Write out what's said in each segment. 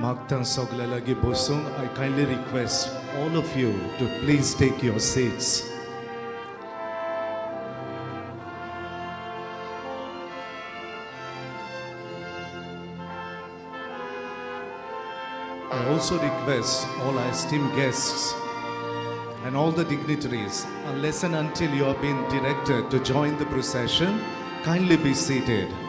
मागता सगल्या लागीं बसूंक. I kindly request all of you to please take your seats. I also request all our esteemed guests and all the dignitaries, unless and until you have been directed to join the procession, kindly be seated.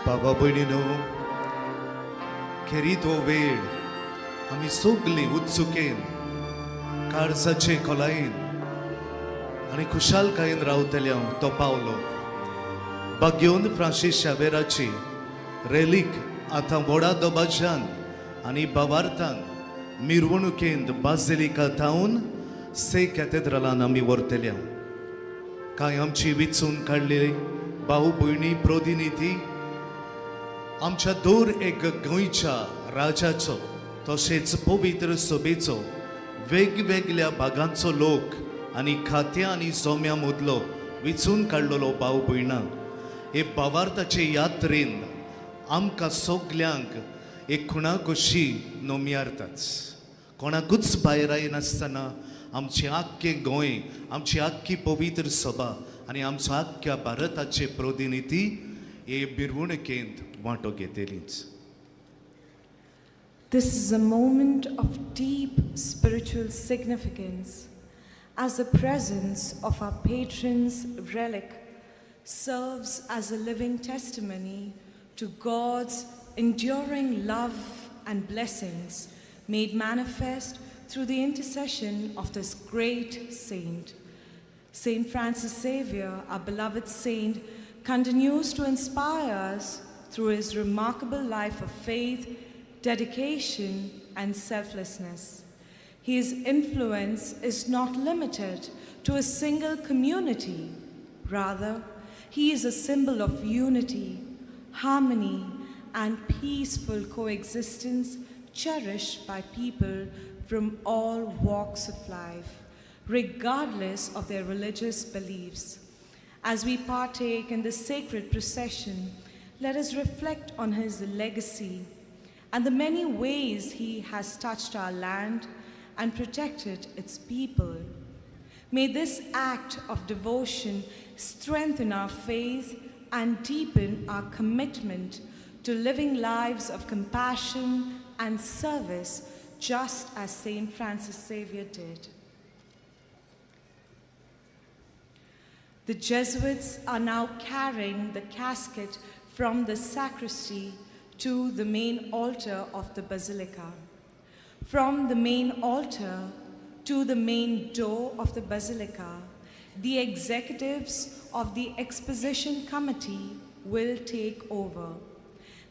बाबा भयणीनो, खेरीत हो वेळ आमी सगलीं उत्सुकेन, काळजाचे खोलायेन आनी खुशालकायेन रावतले हांव तो पावलो. बाग्योन फ्रांसीस शावेराची रेलीक आतां व्हडा दबाज्यान आनी बावार्थान मिरवणुकेंत बाजिलिका थावन से कॅथेड्रलान आमी व्हरतले हांव. कांय आमची विचून काडलेली भाऊ भयणी प्रतिनिधी आमच्या दर एक गोंयच्या राजाचो तशेंच पवित्र सभेचो वेगवेगळ्या भागांचो लोक आनी खात्या आनी जोम्या मदलो विचून काडलेलो भाव भयणां हे भावार्थाचे यात्रेन आमकां सगल्यांक एक खुणा कशी नोमियारताच. कोणाकूच भायर येनासतना आमचें आख्खें गोंय, आमची आख्खी पवित्र सभा आनी आमचो आख्ख्या भारताचे प्रतिनिधी हे मिरवणुकेंत वांटो घेतलीच. This is a moment of deep spiritual significance, as the presence of our patron's relic serves as a living testimony to God's enduring love and blessings made manifest through the intercession of this great saint. Saint Francis Xavier, our beloved saint, continues to inspire us through his remarkable life of faith, dedication, and selflessness. His influence is not limited to a single community. Rather, he is a symbol of unity, harmony, and peaceful coexistence cherished by people from all walks of life, regardless of their religious beliefs. As we partake in this sacred procession, let us reflect on his legacy and the many ways he has touched our land and protected its people. May this act of devotion strengthen our faith and deepen our commitment to living lives of compassion and service, just as Saint Francis Xavier did. The Jesuits are now carrying the casket from the sacristy to the main altar of the basilica. From the main altar to the main door of the basilica, the executives of the exposition committee will take over.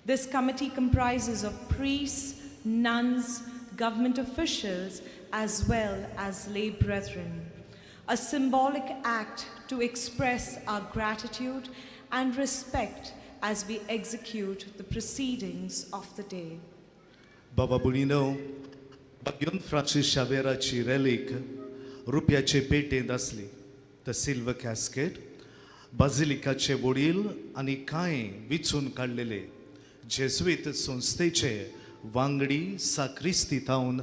This committee comprises of priests, nuns, government officials, as well as lay brethren. A symbolic act to express our gratitude and respect as we execute the proceedings of the day. Baba Bunino, Bagyon Francis Xaveraची relic रुपयाचे पेटेंत आसली, the silver casket, बाजिलिकाचे वडील आनी कांय विचून काडलेले जेजुईत संस्थेचे वांगडी साक्रिस्ती थावन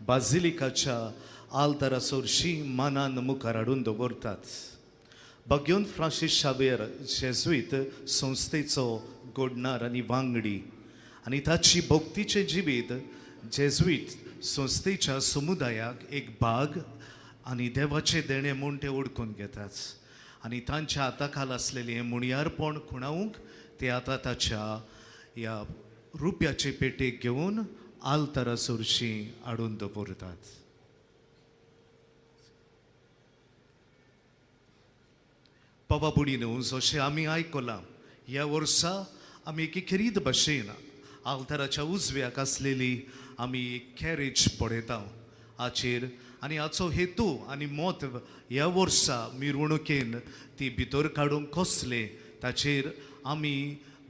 बाजिलिकाच्या आल्तारा सोरशी मानान मुखार हाडून दवरतात. बाग्योन फ्रांसीस शावेर जेजुईत संस्थेचो गोडणार आनी वांगडी आनी ताची भक्तीचें जिवीत जेजुईत संस्थेच्या समुदायाक एक भाग आनी देवाचें देणें म्हूण ते ओळखून घेतात आनी तांच्या हाता खाला आसलेलें हें मुणयारपण खुणावंक ते आतां ताच्या ह्या रुपयाचे पेटेक घेवन आल्तारा सोरशी हाडून दवरतात. बाबा बुडी न्हू जशें आमी आयकलां ह्या वर्सा आमी एके खेरीत भाशेन आल्ताराच्या उजव्याक आसलेली आमी एक कॅरेज पळयता हाचेर आनी हाचो हेतू आनी म्हत्व ह्या वर्सा मिरवणुकेन ती भितर काडूंक कसलें ताचेर आमी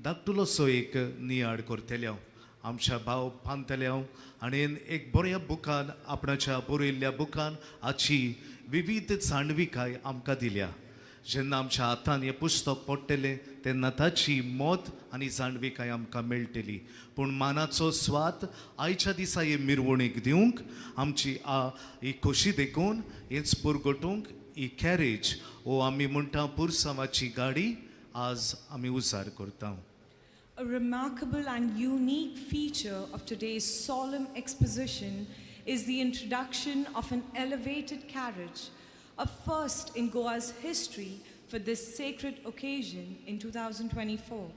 धाकटुलोसो एक नियाळ करतले. आमच्या भाव पांतले आनी एक बऱ्या बुकान आपणाच्या बरयल्ल्या बुकान हाची विविध जाणविकाय आमकां दिल्या. जेन्ना आमच्या हातान हें पुस्तक पडटलें तेन्ना ताची मत आनी जाणविकाय आमकां मेळटली. पूण मानाचो स्वाद आयच्या दिसा हे मिरवणीक दिवंक आमची ही खोशी देखून हेच पुरगटूंक ही कॅरेज ओ आमी म्हणटा पुरसांवाची गाडी आज आमी उजार करता. A remarkable and unique feature of today's solemn exposition is the introduction of an elevated carriage, a first in Goa's history for this sacred occasion in 2024.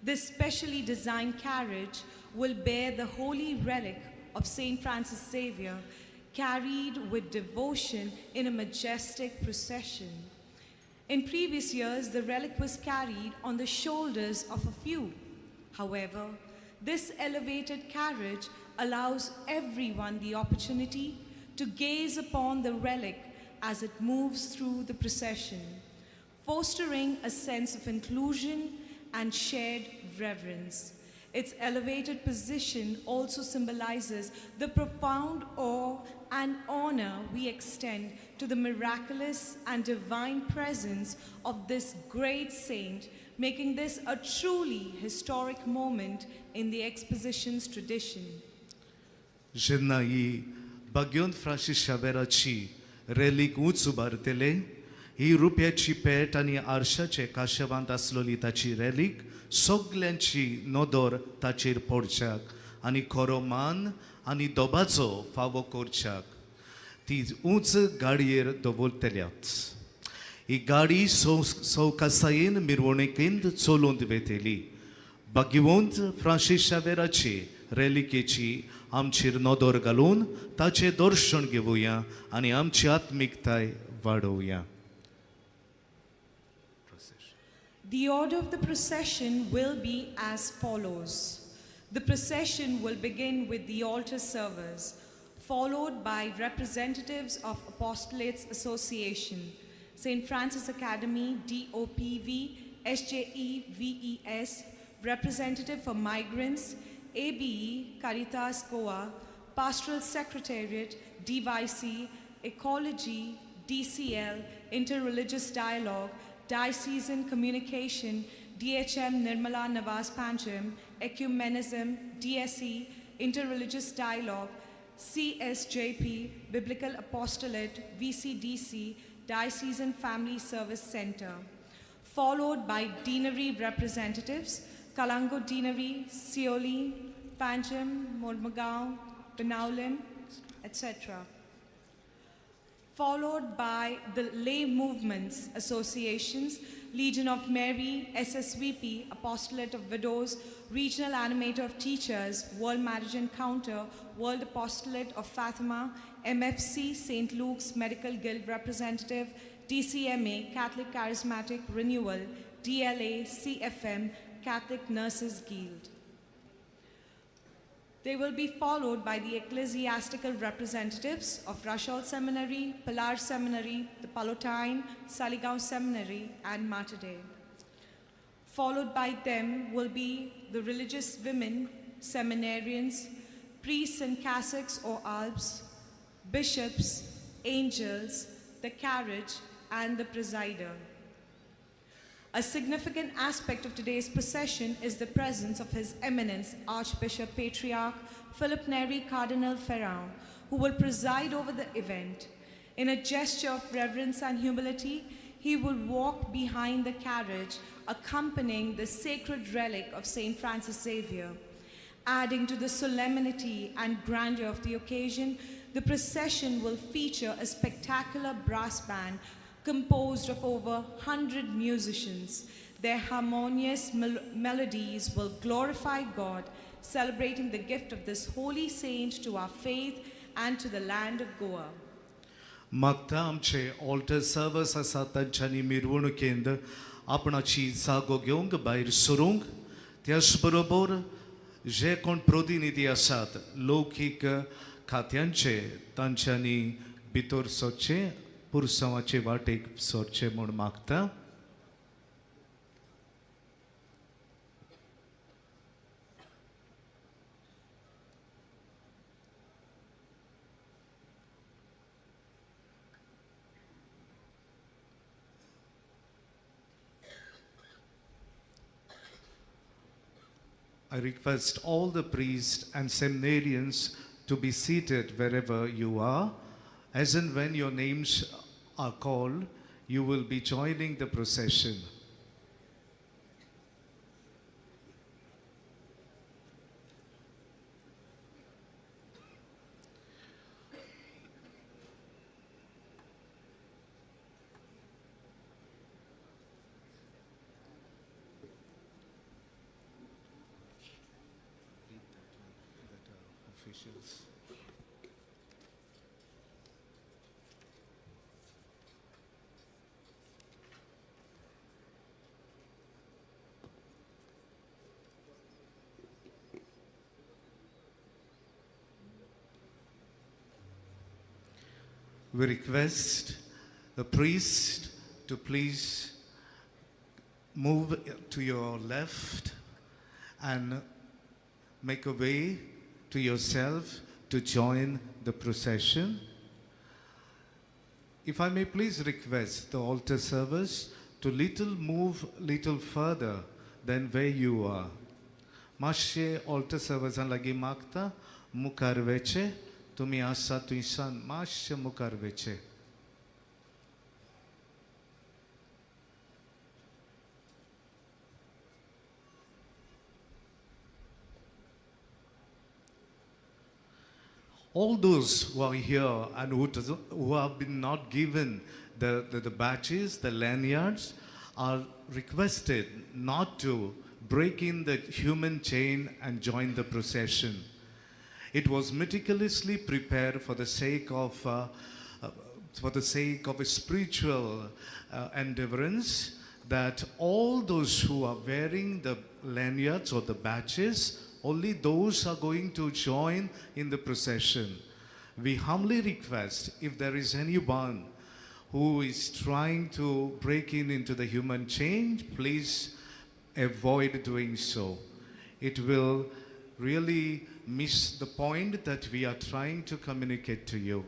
This specially designed carriage will bear the holy relic of St. Francis Xavier, carried with devotion in a majestic procession. In previous years, the relic was carried on the shoulders of a few. However, this elevated carriage allows everyone the opportunity to gaze upon the relic as it moves through the procession, fostering a sense of inclusion and shared reverence. Its elevated position also symbolizes the profound awe and honor we extend to the miraculous and divine presence of this great saint, making this a truly historic moment in the exposition's tradition. जेन्ना ही भाग्यवंत Francis शावेराची रॅलीक उंच उबारतले, ही रुप्याची पेट आनी आरशाचे काशेवांत आसलोली ताची रॅलीक सगल्यांची नदर ताचेर पडच्याक आनी खरो मान आनी दोबाचो फावो करच्याक ती उंच गाडयेर दवरतल्यात. ही गाडी सवकासायेन मिरवणुकेंत चलोवन वेतली. भाग्यवंत फ्रांसीस शावेराचे रेलिकेची आमचेर नदर घालून ताचें दर्शन घेवया आनी आमची आत्मिकताय वाडोवया. The order of the procession will be as follows. The procession will begin with the altar servers, followed by representatives of Apostolates Association, St. Francis Academy, DOPV, SJE, VES, representative for migrants, ABE, Caritas Goa, Pastoral Secretariat, DYC, Ecology, DCL, Interreligious Dialogue, Diocesan Communication, DHM Nirmala Navas Pancham, Ecumenism, DSE, Interreligious Dialogue, CSJP, Biblical Apostolate, VCDC, Diocesan Family Service Center, followed by deanery representatives, Kalango Deanery, Sioli, Pancham, Mormugao, Benaulim, etc. Followed by the lay movements, associations, Legion of Mary, SSVP, Apostolate of Widows, Regional Animator of Teachers, World Marriage Encounter, World Apostolate of Fatima, MFC, St. Luke's Medical Guild Representative, DCMA, Catholic Charismatic Renewal, DLA, CFM, Catholic Nurses Guild. They will be followed by the ecclesiastical representatives of Rachol Seminary, Pilar Seminary, the Pallottine, Saligao Seminary, and Mater Dei. Followed by them will be the religious women, seminarians, priests in cassocks or albs, bishops, angels, the carriage, and the presider. A significant aspect of today's procession is the presence of His Eminence Archbishop Patriarch Philip Neri Cardinal Ferrao, who will preside over the event. In a gesture of reverence and humility, he will walk behind the carriage, accompanying the sacred relic of St. Francis Xavier. Adding to the solemnity and grandeur of the occasion, the procession will feature a spectacular brass band composed of over 100 musicians. Their harmonious melodies will glorify God, celebrating the gift of this holy saint to our faith and to the land of Goa. मागता आमचे alter सर्वस आसा तांच्यांनी मिरवणुकेंत आपणाची जागो घेवंक भायर सरूंक, त्याच बरोबर जे कोण प्रतिनिधी आसात लौकीक खात्यांचे तांच्यांनी भितर सरचें, पुरसांवाचे वाटेक सरचें म्हूण मागता. I request all the priests and seminarians to be seated wherever you are. As and when your names are called, you will be joining the procession. Officials. We request the priest to please move to your left and make a way to yourself to join the procession. If I may please request the altar servers to little move little further than where you are. मातशे altar servers लागी मागता मुखार वेचे, तुमी आसा थंयसान मातशे मुखार वेचे. All those who are here and who have been not given the badges, the lanyards, are requested not to break in the human chain and join the procession. It was meticulously prepared for the sake of a spiritual endeavorance, that all those who are wearing the lanyards or the badges, only those are going to join in the procession. We humbly request, if there is anyone who is trying to break into the human chain, please avoid doing so. It will really miss the point that we are trying to communicate to you.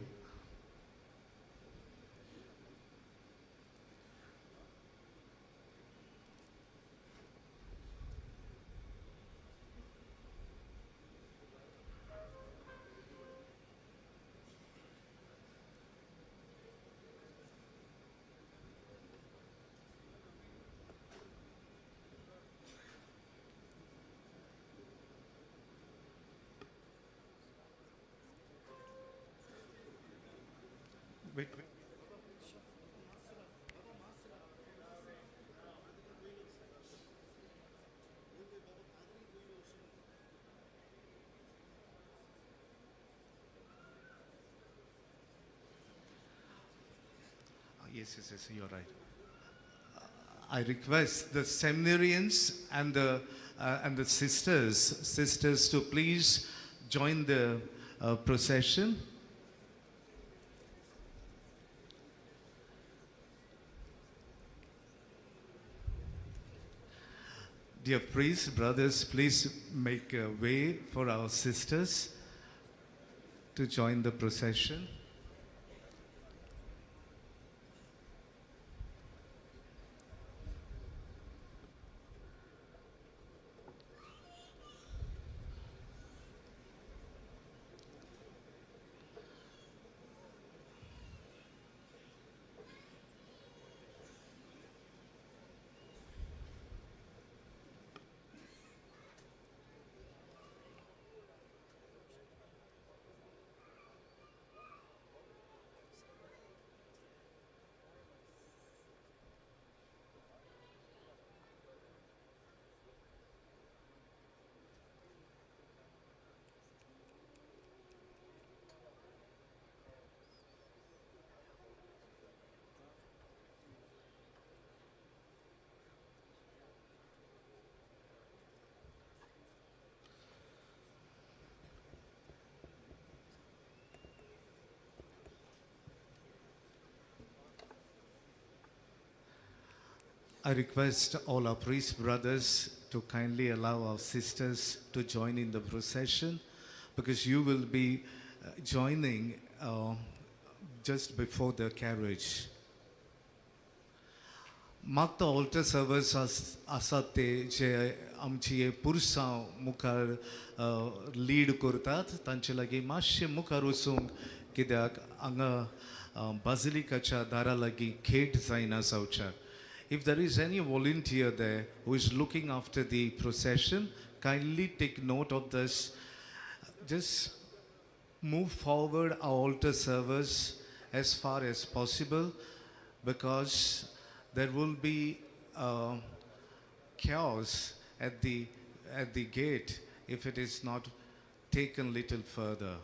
Wait, wait. Yes, yes, yes, you're right. I request the seminarians and the sisters to please join the procession. Dear priests, brothers, please make a way for our sisters to join the procession. I request all our priest brothers to kindly allow our sisters to join in the procession, because you will be joining just before the carriage. मागता alter सर्वस आसात ते जे आमची पुरसां मुखार lead करतात तांचे लागीं मातशें मुखार वचूंक, कित्याक हांगा बाजिलिकाच्या दारा लागीं खेट जायना जावच्याक. If there is any volunteer there who is looking after the procession, kindly take note of this. Just move forward our altar servers as far as possible, because there will be chaos at the gate if it is not taken little further.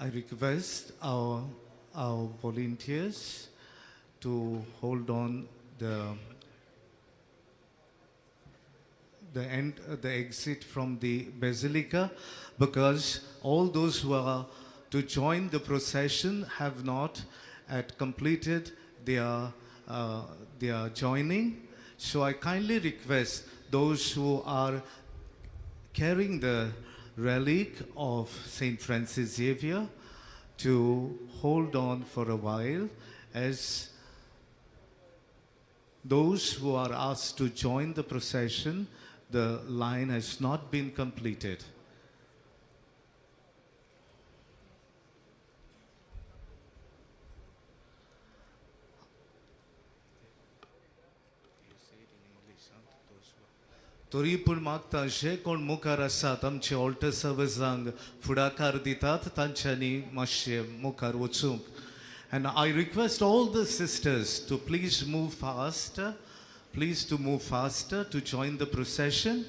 I request our volunteers to hold on the exit from the basilica, because all those who are to join the procession have not completed their joining. So I kindly request those who are carrying the relic of Saint Francis Xavier to hold on for a while, as those who are asked to join the procession, the line has not been completed. तरी पूण मागता जे कोण मुखार आसात आमचे alter सर्वसांक फुडाकार दितात तांच्यांनी मातशें मुखार वचूंक. And I request all the sisters to please move faster, please to move faster to join the procession.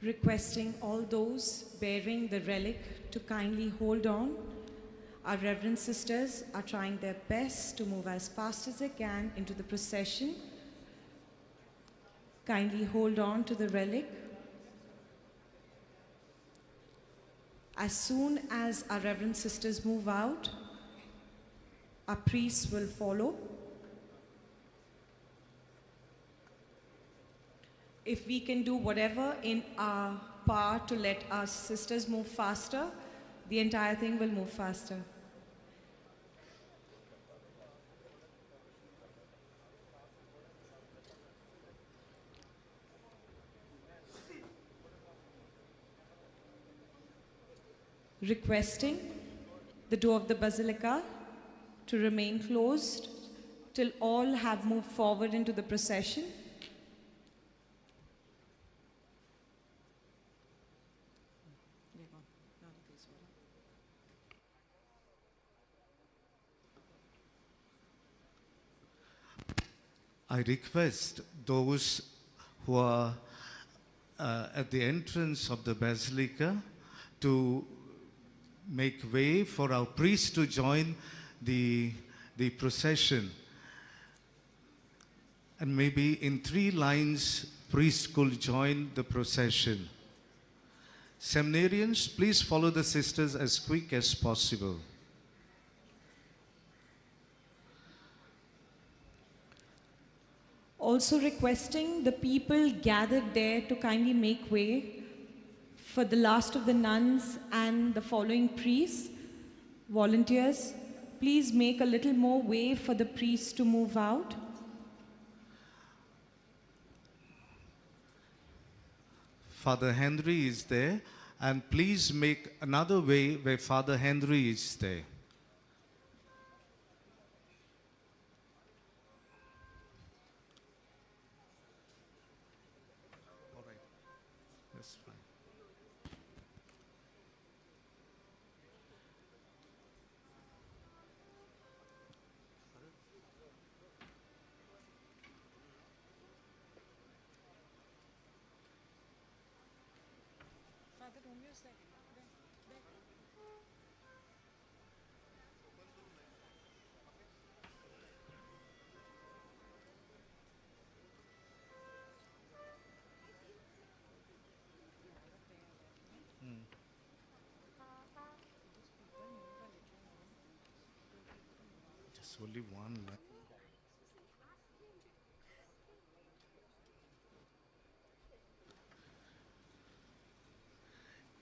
Requesting all those bearing the relic to kindly hold on. Our reverend sisters are trying their best to move as fast as they can into the procession. Kindly hold on to the relic. As soon as our reverend sisters move out, our priests will follow. If we can do whatever in our power to let our sisters move faster, the entire thing will move faster. Requesting the door of the basilica to remain closed till all have moved forward into the procession. I request those who are at the entrance of the basilica to make way for our priests to join the procession. And maybe in 3 lines, priests could join the procession. Seminarians, please follow the sisters as quick as possible. Also requesting the people gathered there to kindly make way for the last of the nuns and the following priests. Volunteers, please make a little more way for the priests to move out. Father Henry is there, and please make another way where Father Henry is there. All right, that's fine. Just only one line.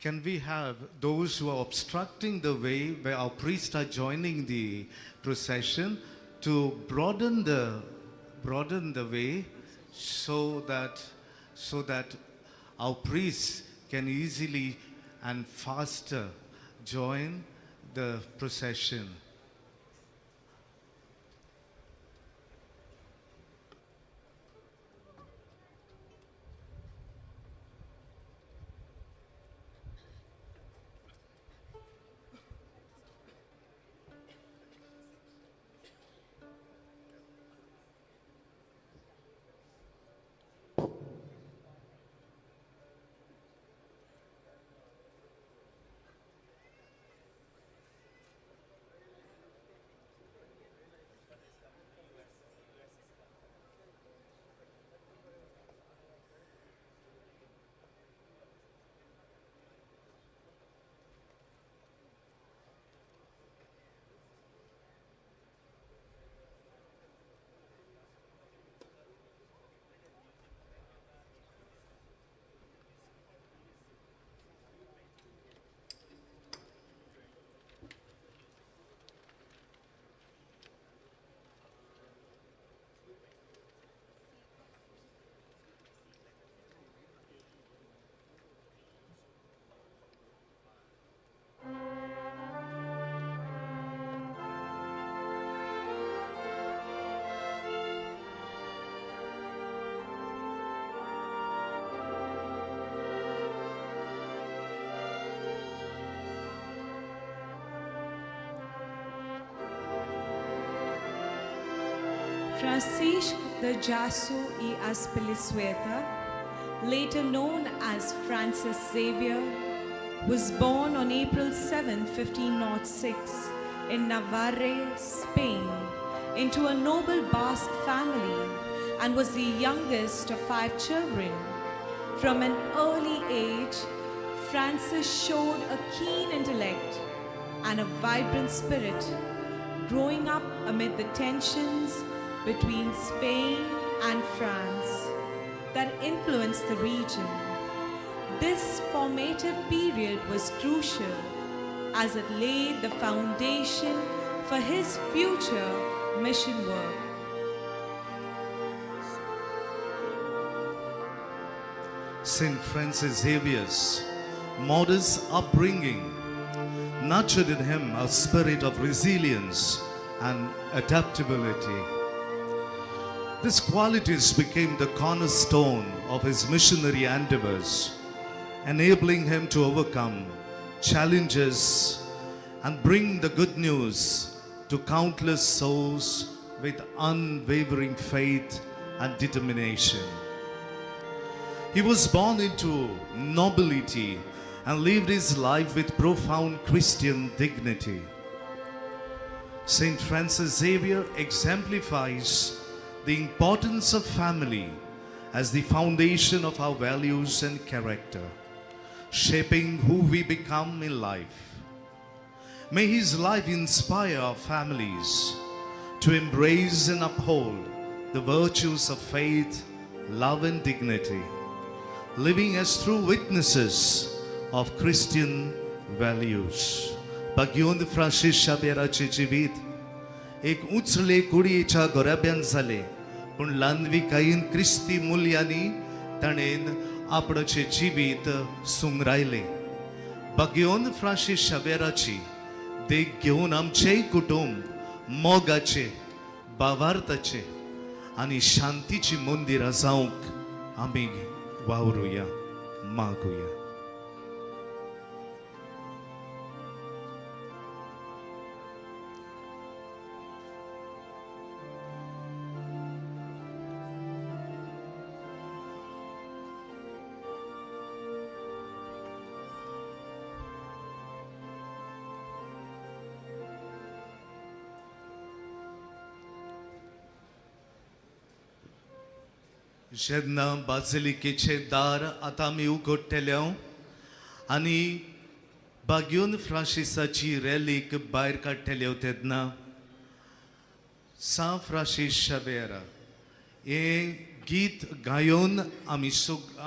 Can we have those who are obstructing the way where our priests are joining the procession to broaden the way so that our priests can easily and faster join the procession? Francisco de Jasso y Azpilicueta, later known as Francis Xavier, was born on April 7, 1506, in Navarre, Spain, into a noble Basque family and was the youngest of 5 children. From an early age, Francis showed a keen intellect and a vibrant spirit, growing up amid the tensions between Spain and France that influenced the region. This formative period was crucial as it laid the foundation for his future mission work. St. Francis Xavier's modest upbringing nurtured in him a spirit of resilience and adaptability. These qualities became the cornerstone of his missionary endeavors, enabling him to overcome challenges and bring the good news to countless souls with unwavering faith and determination. He was born into nobility and lived his life with profound Christian dignity. St. Francis Xavier exemplifies the importance of family as the foundation of our values and character, shaping who we become in life. May his life inspire our families to embrace and uphold the virtues of faith, love, and dignity, living as true witnesses of Christian values. बाग्योन Francis शाबेराचें जिवीत एक उंचले कुडयेच्या घराब्यान जालें, पूण ल्हानविकायेन क्रिस्ती मुल्यांनी ताणें आपणाचें जिवीत सुंगरायलें. बाग्योन फ्रांसीस शाबेराची देख घेवन आमचेंय कुटुंब मोगाचें, भावार्थाचें आनी शांतीची मंदिरां जावंक आमी वावरुया, मागुया. जेन्ना बाजिलिकेचें दार आतां आमी उगडटले आनी बाग्योन फ्रांसिसाची रॅलीक भायर काडटले तेन्ना सां फ्रांसीस शाबेरा हें गीत गायोन आमी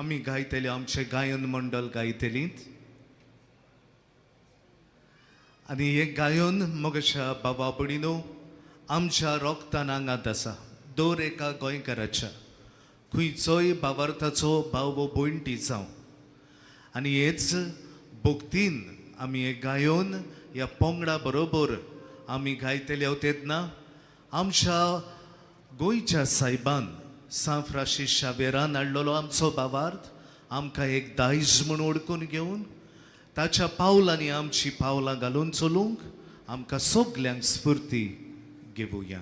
आमी गायतले, आमचें गायन मंडळ गायतलीं. आनी हें गायन मगच्या बाबा भयणीनो आमच्या रोगतान आंगांत आसा, दर एका गोंयकाराच्या, खंयचोय भावार्थाचो भाव वो भयण जावं. आनी हेच भक्तीन आमी हें गायोन ह्या पंगडा बरोबर आमी गायतले तेन्ना आमच्या गोंयच्या सायबान सां फ्रांसीस शाबेरान हाडलेलो आमचो भावार्थ आमकां एक दायज म्हूण ओडकून घेवन ताच्या पावलांनी आमची पावलां घालून चलूंक आमकां सगल्यांक स्फुर्ती घेवया.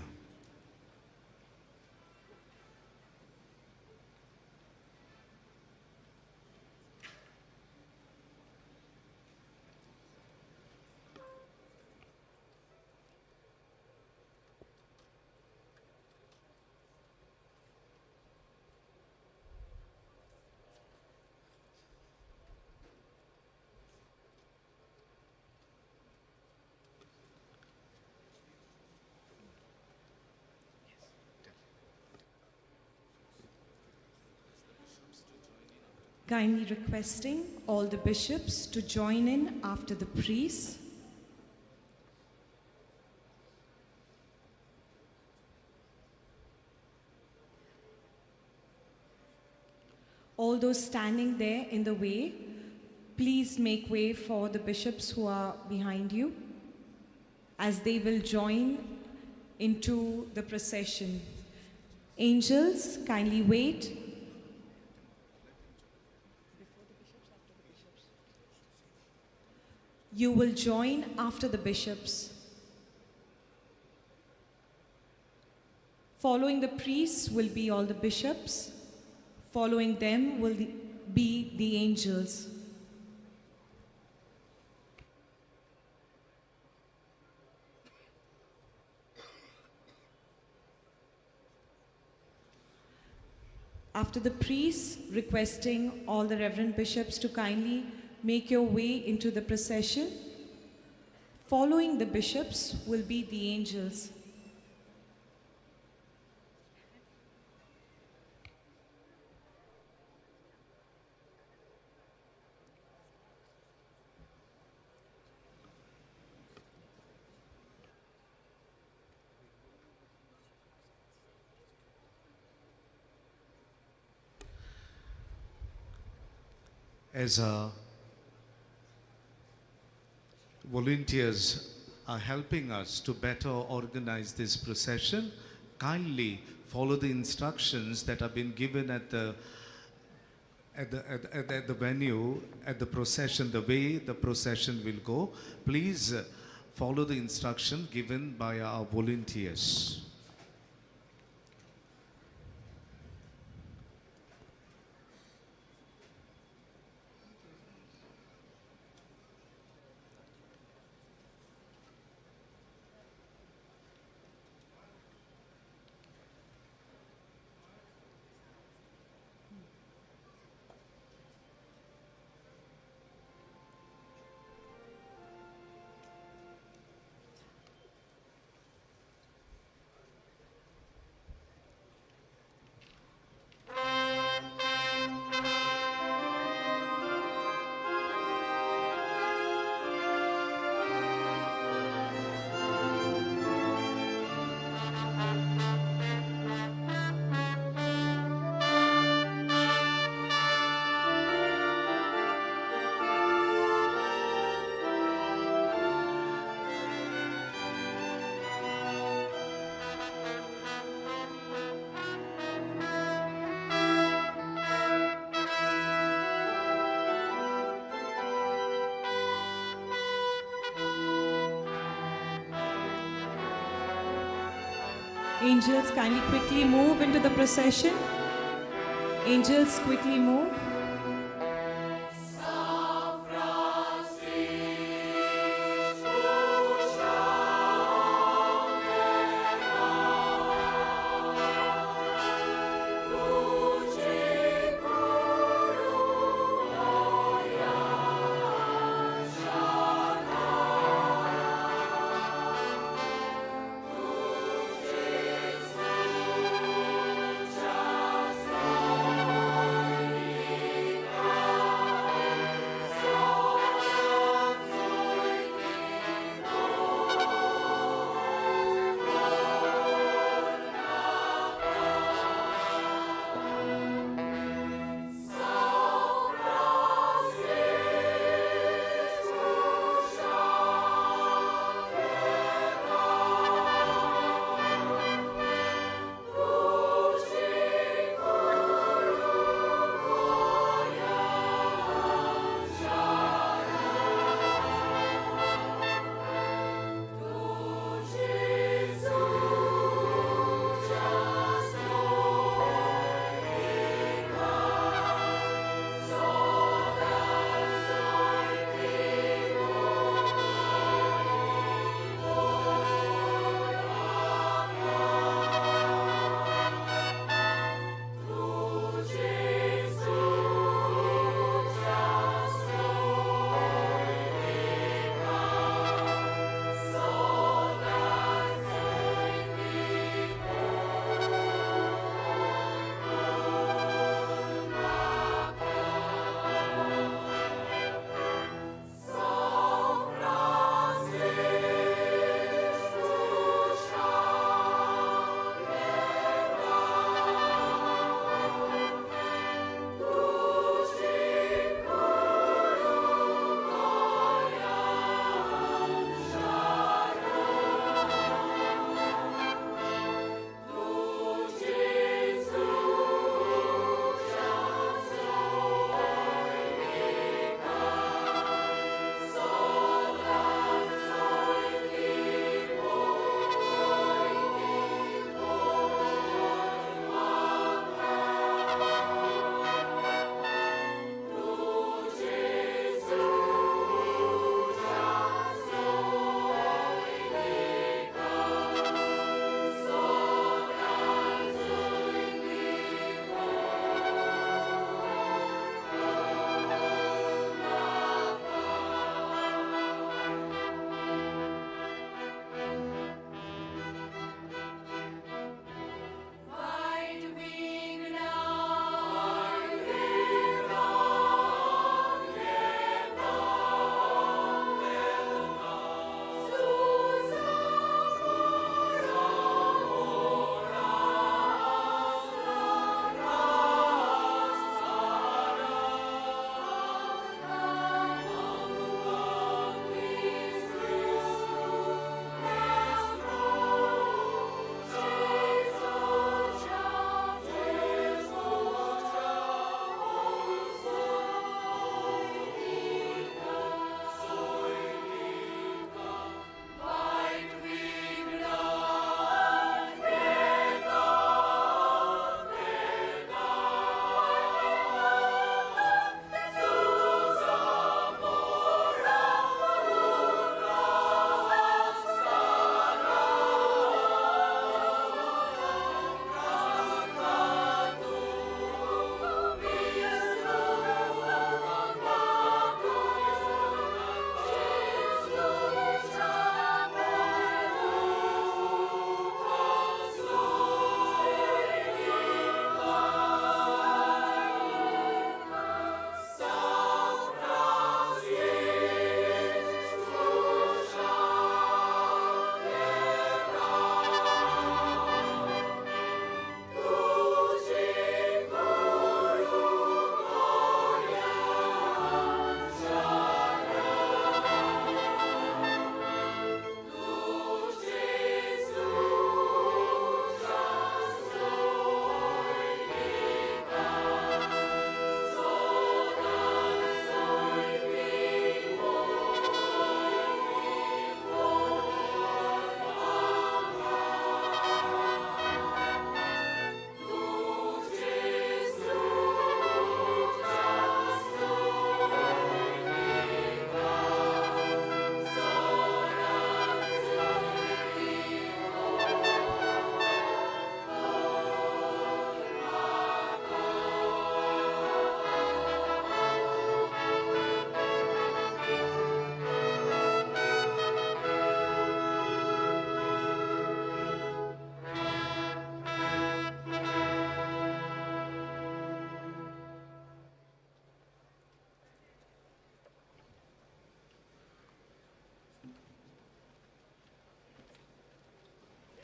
Kindly requesting all the bishops to join in after the priests. All those standing there in the way, please make way for the bishops who are behind you, as they will join into the procession. Angels, kindly wait. You will join after the bishops. Following the priests will be all the bishops. Following them will be the angels. After the priests, requesting all the reverend bishops to kindly make your way into the procession. Following the bishops will be the angels. As a volunteers are helping us to better organize this procession, kindly follow the instructions that have been given at the venue, at the procession, the way the procession will go. Please follow the instruction given by our volunteers. Angels, kindly quickly move into the procession. Angels, quickly move.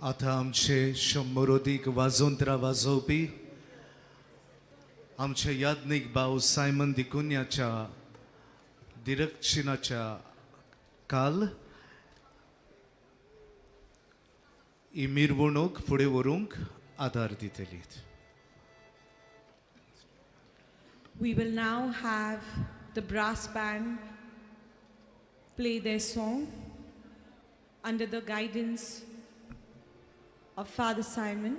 आतां आमचे 100 अदीक वाजोंत्रां वाजोवपी आमचे याज्ञीक भाव Simon दिकुन्याच्या दिरक्षिणाच्या काल ही मिरवणूक फुडें व्हरूंक आदार दितली. We will now have the brass band play their song under the guidance of Father Simon.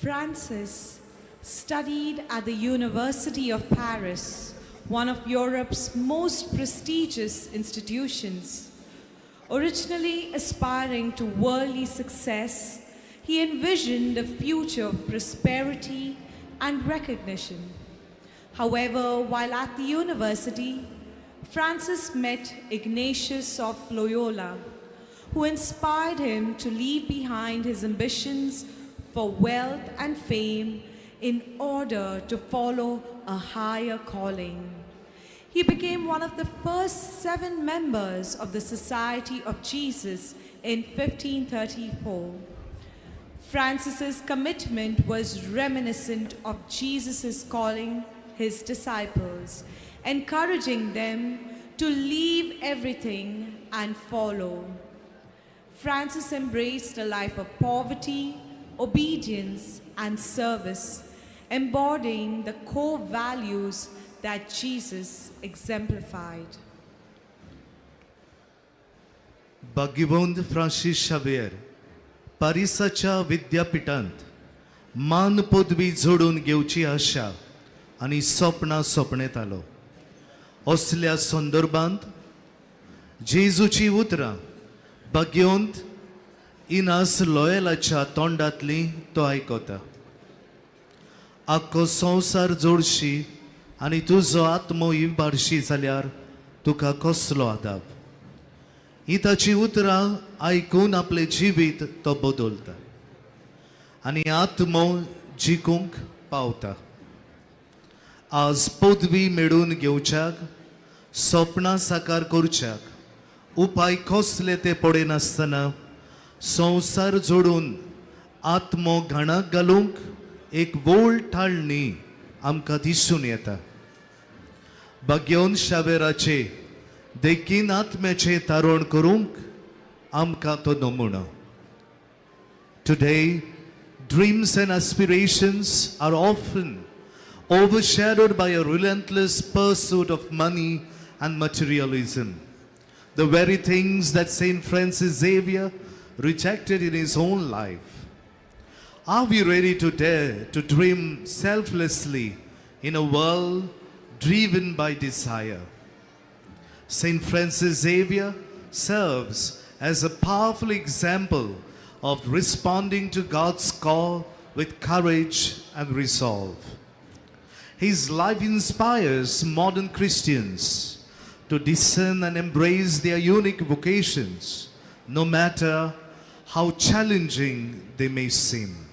Francis studied at the University of Paris, one of Europe's most prestigious institutions. Originally aspiring to worldly success, he envisioned a future of prosperity and recognition. However, while at the university, Francis met Ignatius of Loyola, who inspired him to leave behind his ambitions for wealth and fame in order to follow a higher calling. He became one of the first 7 members of the Society of Jesus in 1534. Francis's commitment was reminiscent of Jesus's calling his disciples, encouraging them to leave everything and follow. Francis embraced a life of poverty, obedience, and service, embodying the core values that Jesus exemplified. भाग्यवंत Francis Xavier पारिसाच्या विद्यापीठांत मान पदवी जोडून घेवची आशा आनी सपनां सपनेतालो. असल्या संदर्भांत जेजूची उतरां भाग्यवंत इनास लॉयलाच्या तोंडांतली तो आयकता. आख्खो संवसार जोडशी आनी तुजो आत्मो इबाडशी जाल्यार तुका कसलो आदाब. ही ताची उतरां आयकून आपलें जिवीत तो बदलता आनी आत्मो जिखूंक पावता. आज पदवी मेळून घेवच्याक, सपनां साकार करच्याक उपाय कसले ते पळयनासतना संवसार जोडून आत्मो घाणाक घालूंक एक व्हड ठाळणी आमकां दिसून येता. भाग्यवंत शावेराचे देखीन आत्म्याचें तारण करूंक आमकां तो नमुनो. Today, dreams and aspirations are often overshadowed by a relentless pursuit of money and materialism, the very things that Saint Francis Xavier rejected in his own life. Are we ready to dare to dream selflessly in a world driven by desire? Saint Francis Xavier serves as a powerful example of responding to God's call with courage and resolve. His life inspires modern Christians to discern and embrace their unique vocations, no matter how challenging they may seem.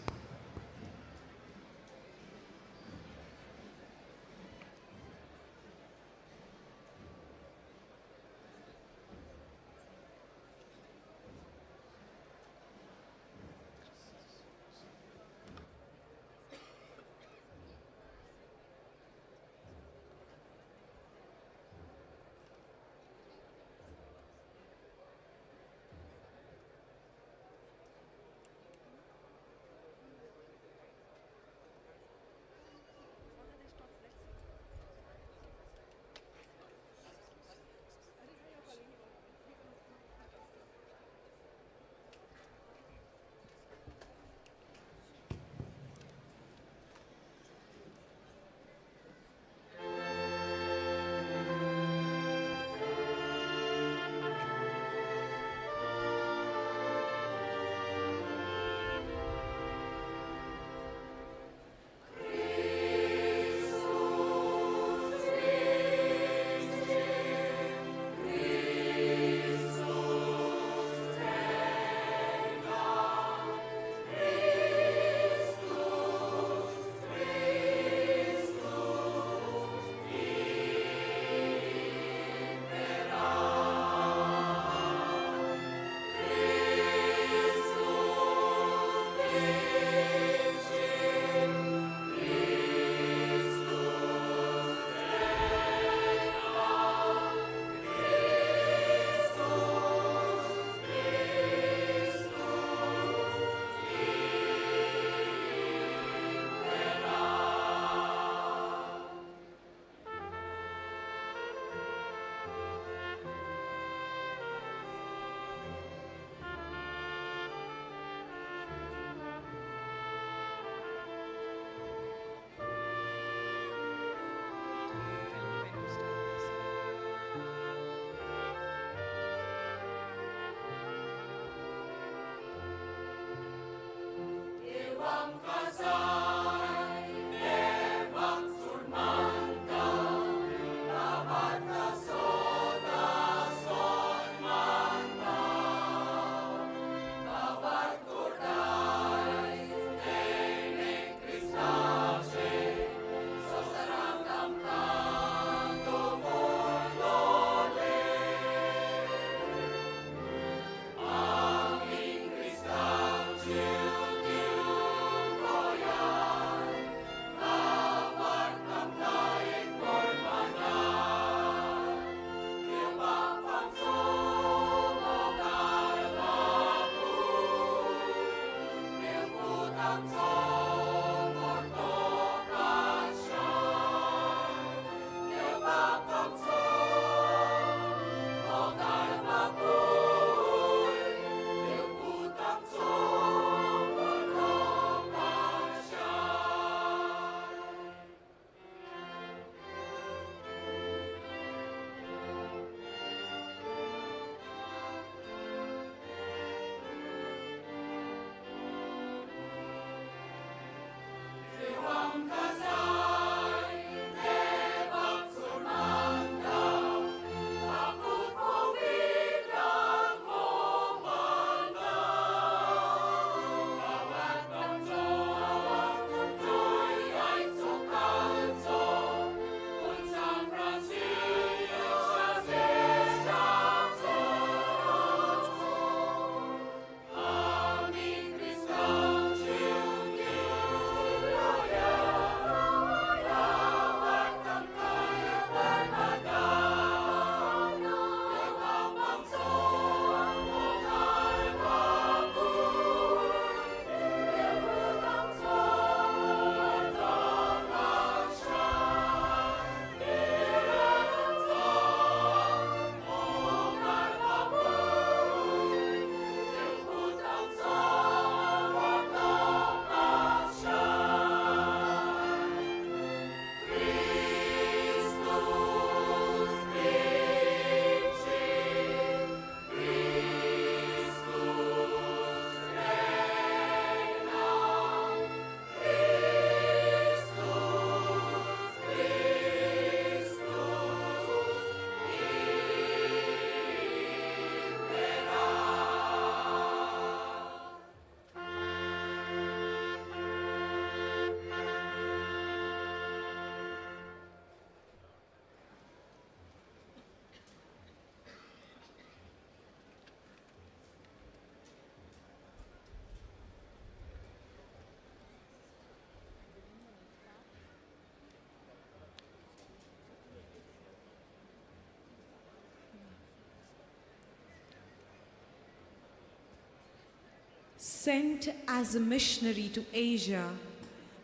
Sent as a missionary to Asia,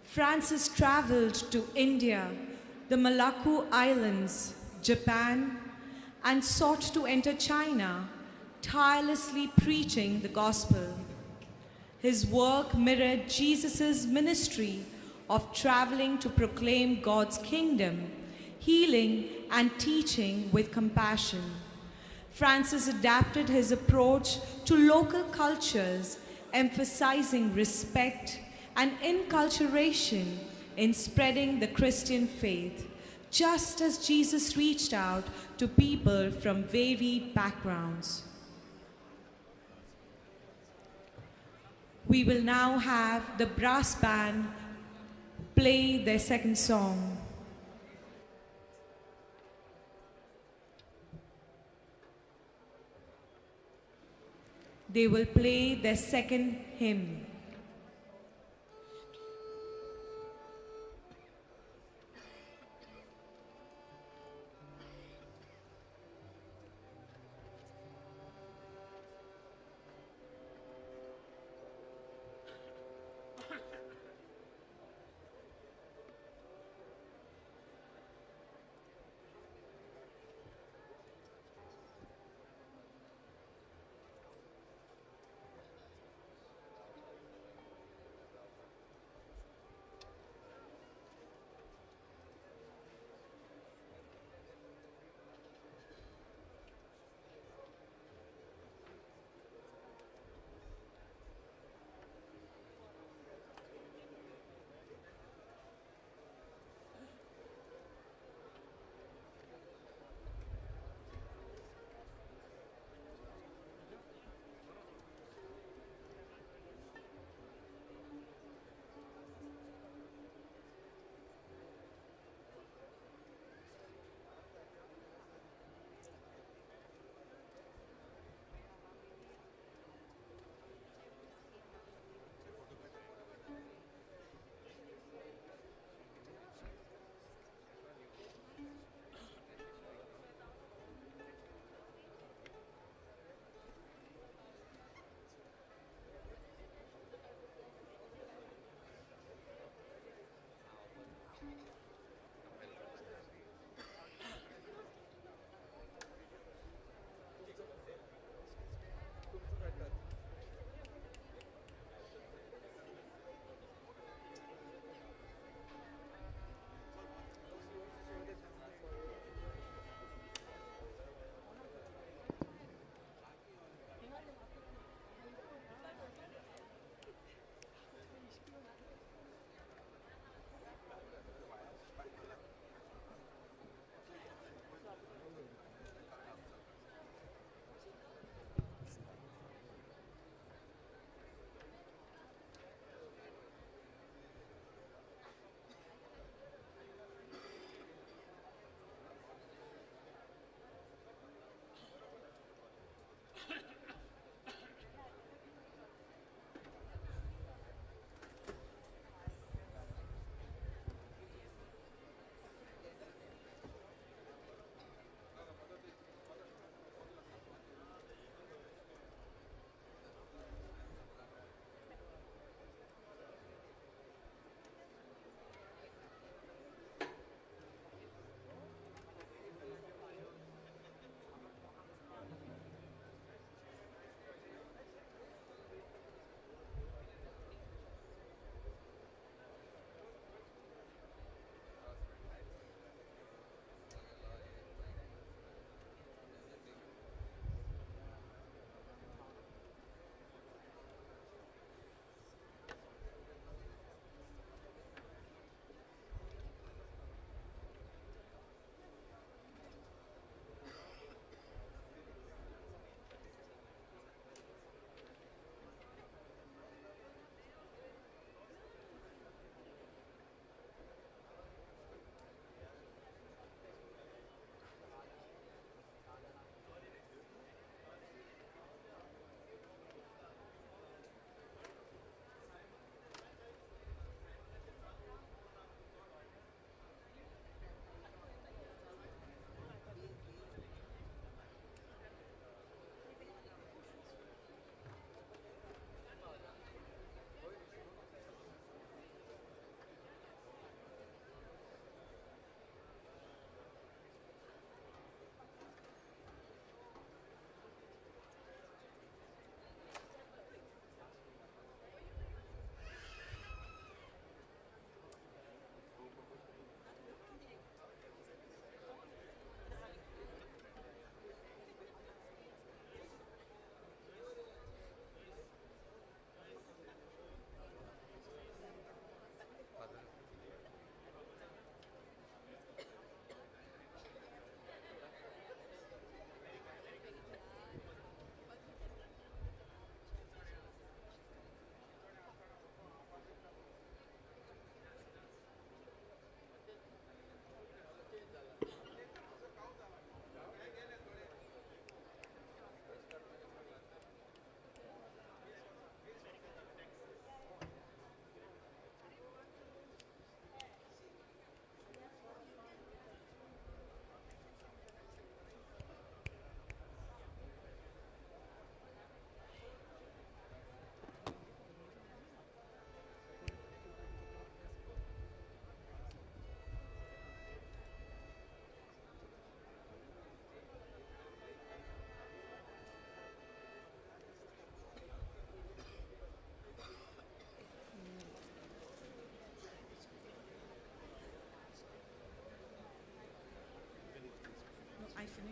Francis traveled to India, the Molucca Islands, Japan, and sought to enter China, tirelessly preaching the gospel. His work mirrored Jesus' ministry of traveling to proclaim God's kingdom, healing and teaching with compassion. Francis adapted his approach to local cultures, emphasizing respect and inculturation in spreading the Christian faith, just as Jesus reached out to people from varied backgrounds. We will now have the brass band play their second song. They will play their second hymn.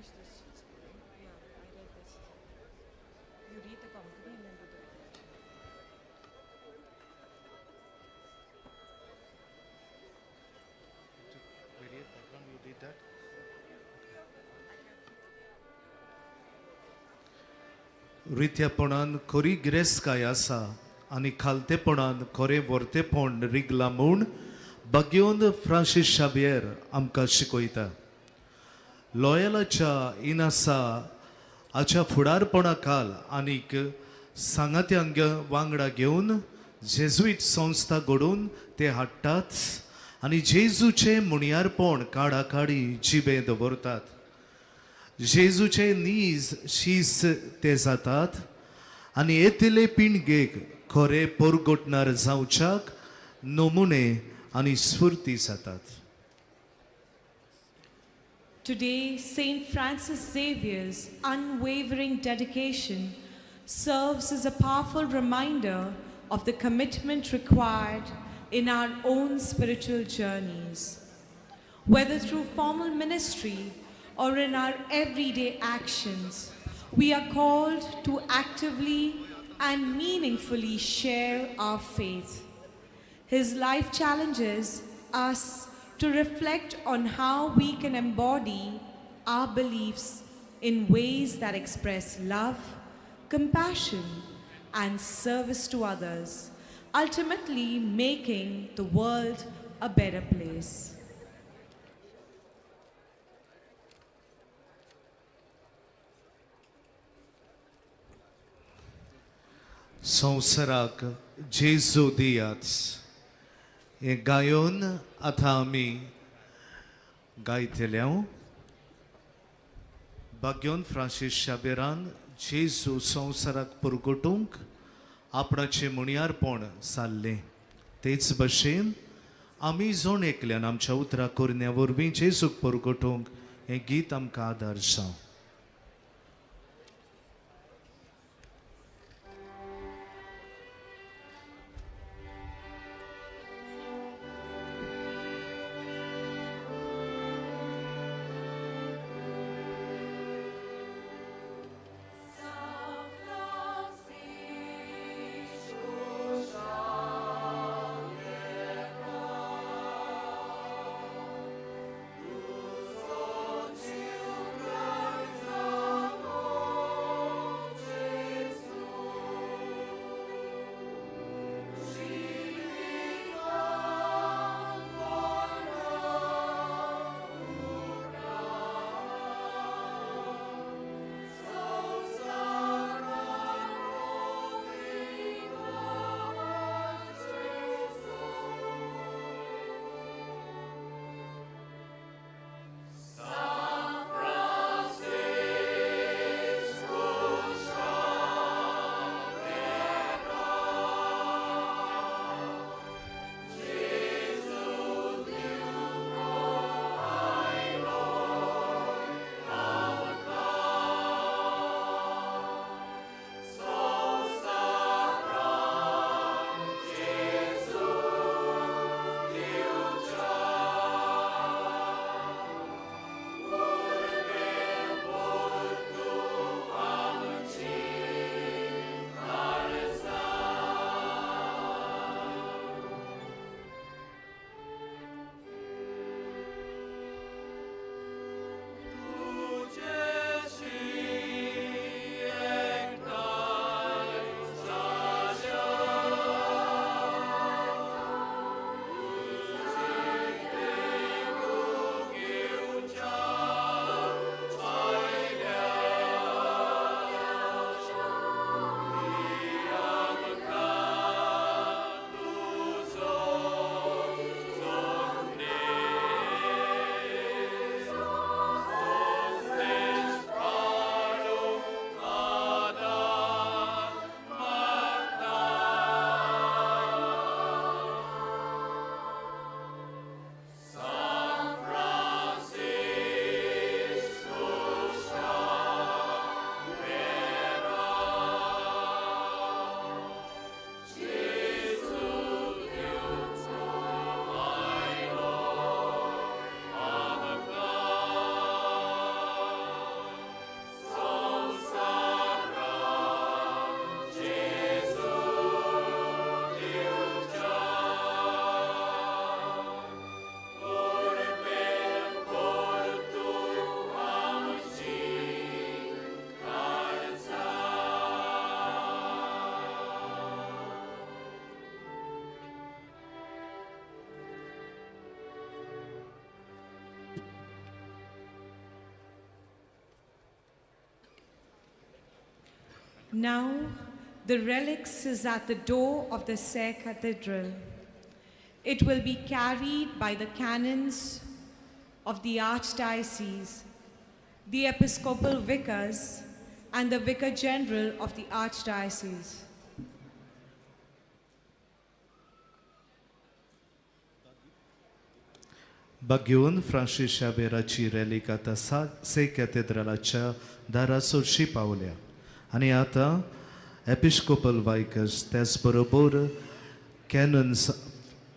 Finish this. Yeah, I read this. You read the Konkani and then do the reflection. You did that? रित्यापणान खरी गिरेस्तकाय आसा आनी खालतेपणान खरें व्हरतेपण रिगलां म्हूण बाग्योन Francis Xavier आमकां शिकयता. लॉयलाच्या इनासा हाच्या फुडारपणा खाल आनीक सांगात्यांक वांगडा घेवन जेजुईट संस्था घडोवन ते हाडटात आनी जेजूचें मुणयारपण काडाकाडी जिबें दवरतात. जेजूचे नीज शीस ते जातात आनी येतले पिणगेक खरे पोरगोटणार जावच्याक नमुने आनी स्फूर्ती जातात. Today, Saint Francis Xavier's unwavering dedication serves as a powerful reminder of the commitment required in our own spiritual journeys. Whether through formal ministry or in our everyday actions, we are called to actively and meaningfully share our faith. His life challenges us to reflect on how we can embody our beliefs in ways that express love, compassion, and service to others, ultimately making the world a better place. संवसाराक जेजू दियात हें गायोन आतां आमी गायतले. बाग्योन Francis शावेरान जेजू संवसाराक पुरगोटूंक आपणाचें मुणयारपण सारलें. तेच भशेन आमी जण एकल्यान आमच्या उतरां करण्या वरवीं जेजूक पुरगोटूंक हें गीत आमकां आदार जावं. Lord. Now, the relics is at the door of the Se Cathedral. It will be carried by the canons of the Archdiocese, the Episcopal vicars, and the Vicar General of the Archdiocese. Bagyon Francis शावेराची रेलीक आतां से कॅथेड्रलाच्या दारा सरशी पावल्या आनी आतां Episcopal वायकर्स त्याच बरोबर cannons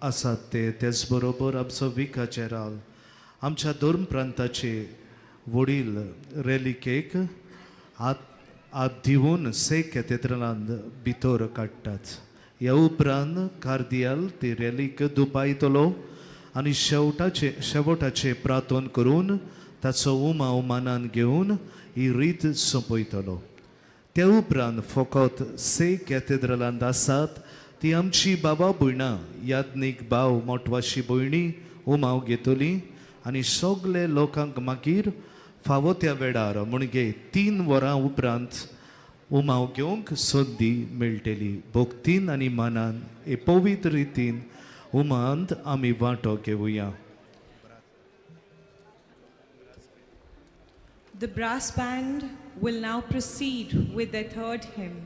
आसात ते त्याच बरोबर आमचो विका जेराल आमच्या धर्म प्रांताचे वडील रेलिकेक हात दिवन से कॅथेड्रलांत भितर काडटात. ह्या उपरांत कार्दियाल ती रेलीक दुपायतलो आनी शेवटाचे प्रार्थन करून ताचो उमाव मानान घेवन ही रीत सोंपयतलो. त्या उपरांत फकत से कॅथेड्रलांत आसात ती आमची बाबा भयणां याज्ञीक भाव मोटवाशी भयणी उमाव घेतली आनी सगळे लोकांक मागीर फावो त्या वेळार म्हणजे 3 वरां उपरांत उमाव घेवंक संदी मेळटली. भक्तीन आनी मानान हे पवित्र रितीन उमांत आमी वांटो घेवया. The brass band will now proceed with their third hymn.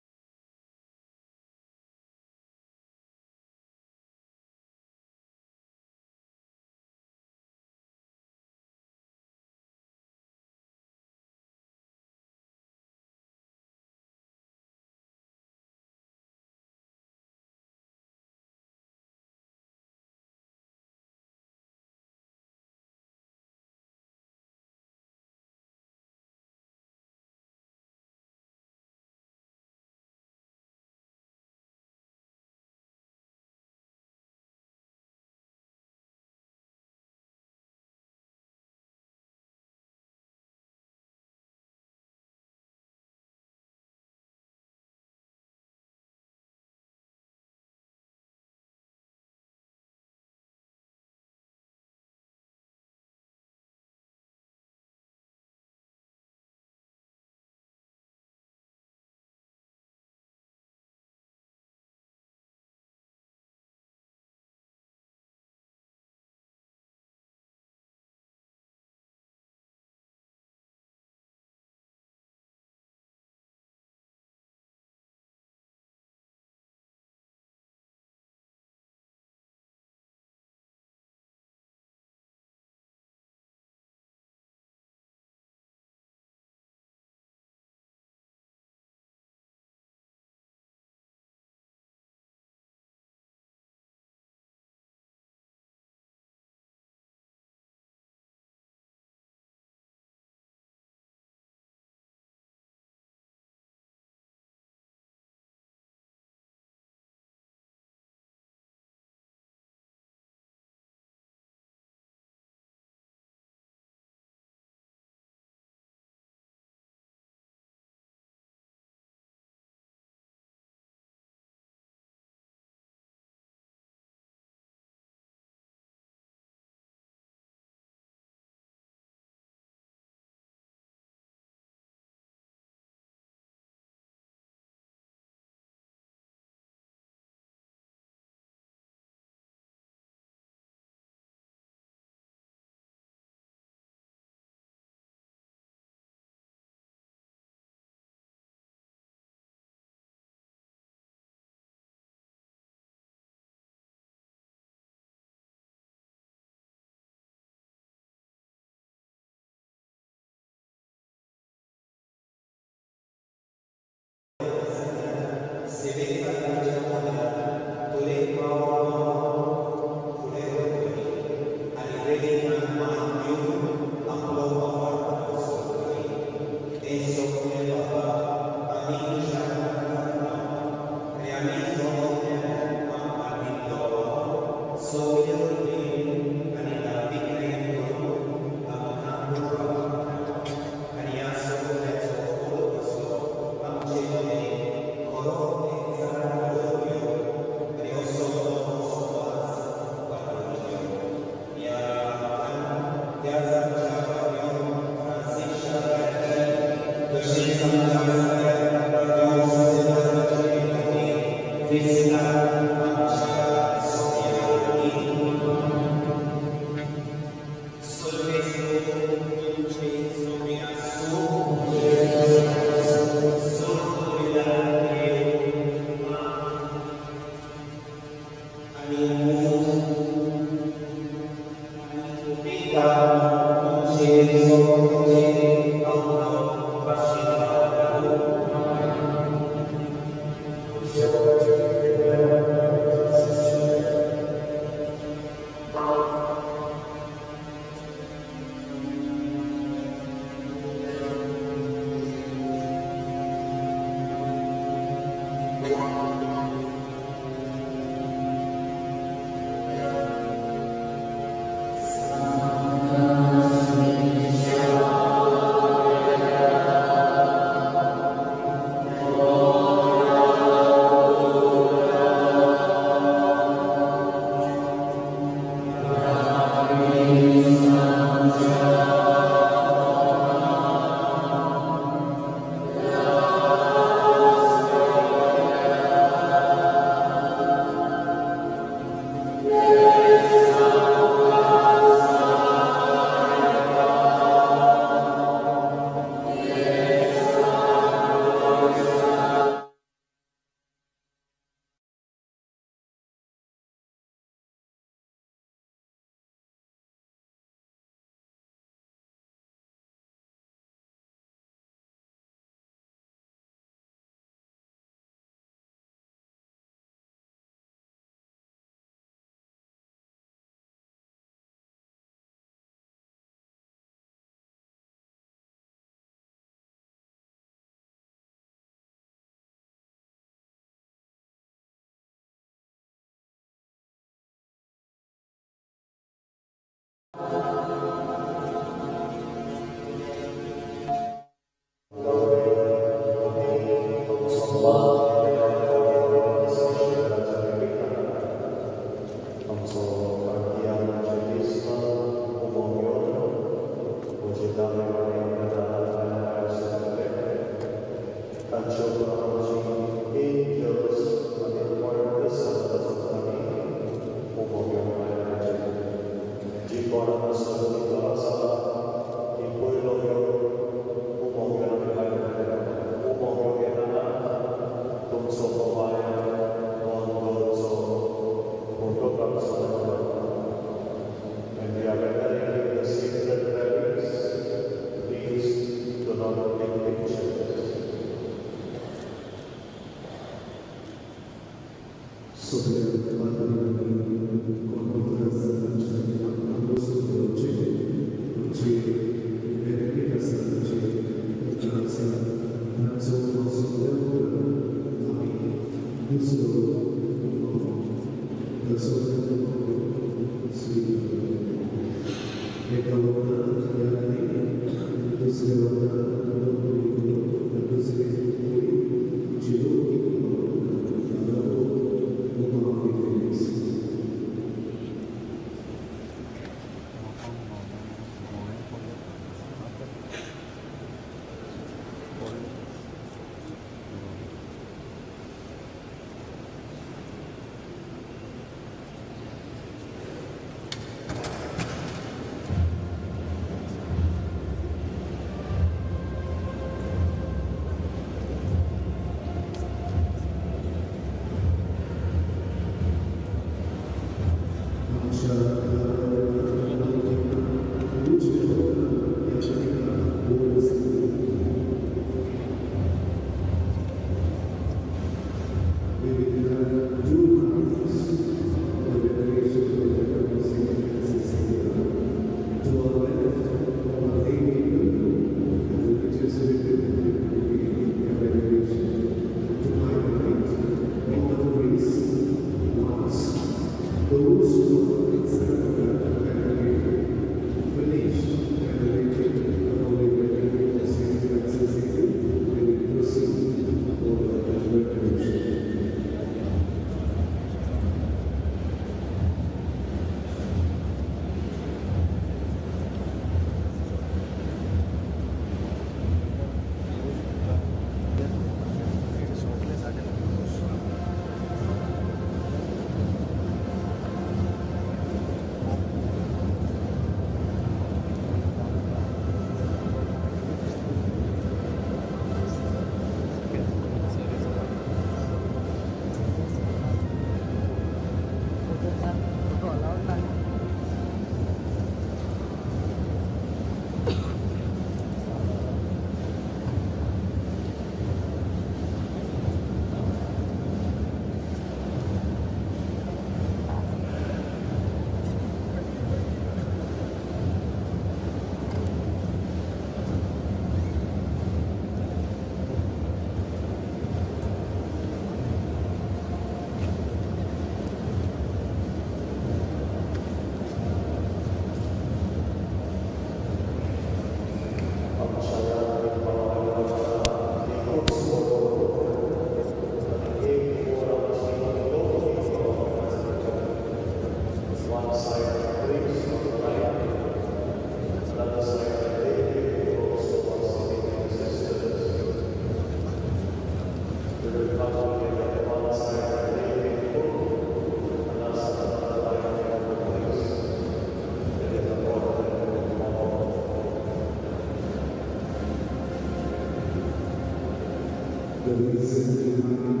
The reason behind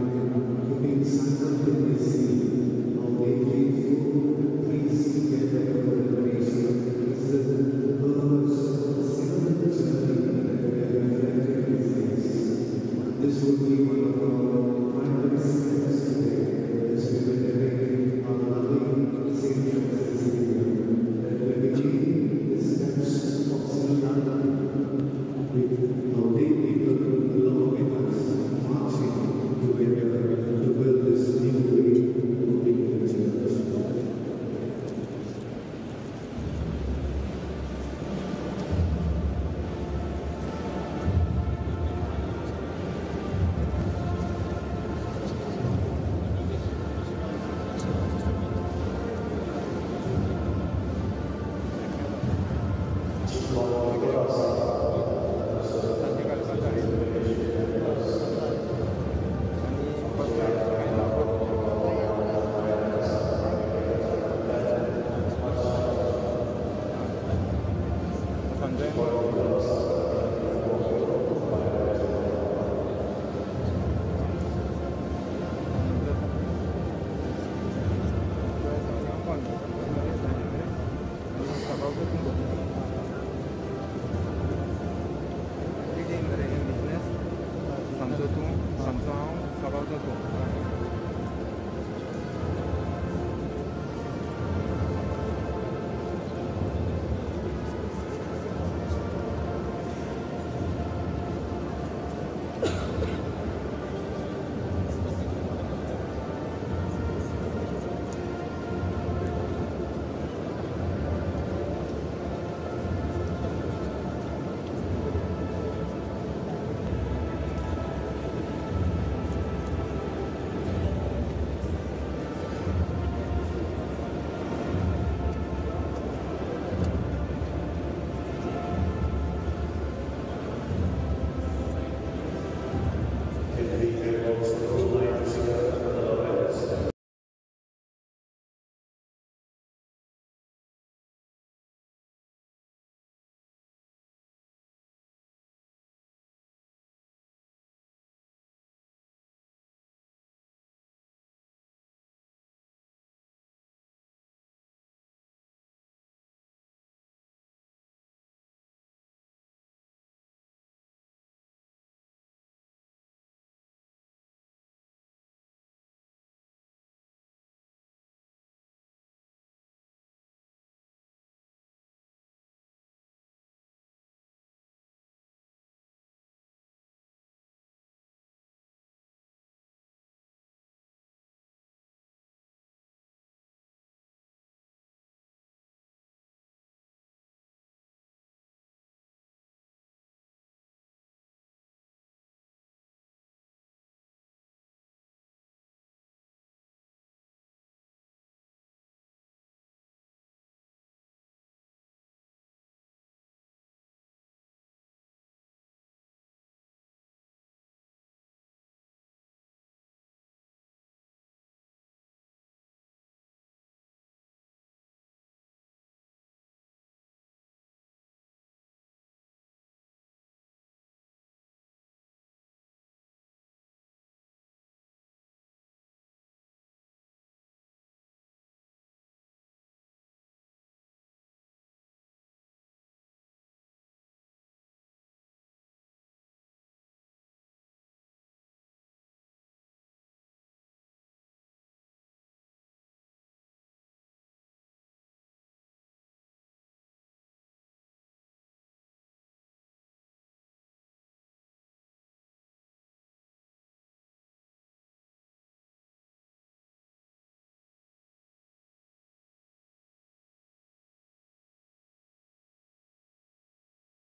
keeping simultaneously of the faithful priests together for the veneration is the purpose of the synodal journey that we are reflecting these days. This would be one of our primary steps today as we venerate our loving Saint Francis Xavier, that we begin the steps of synodality with our lay people along with us, marching together to build this new way of being the church. Sunday.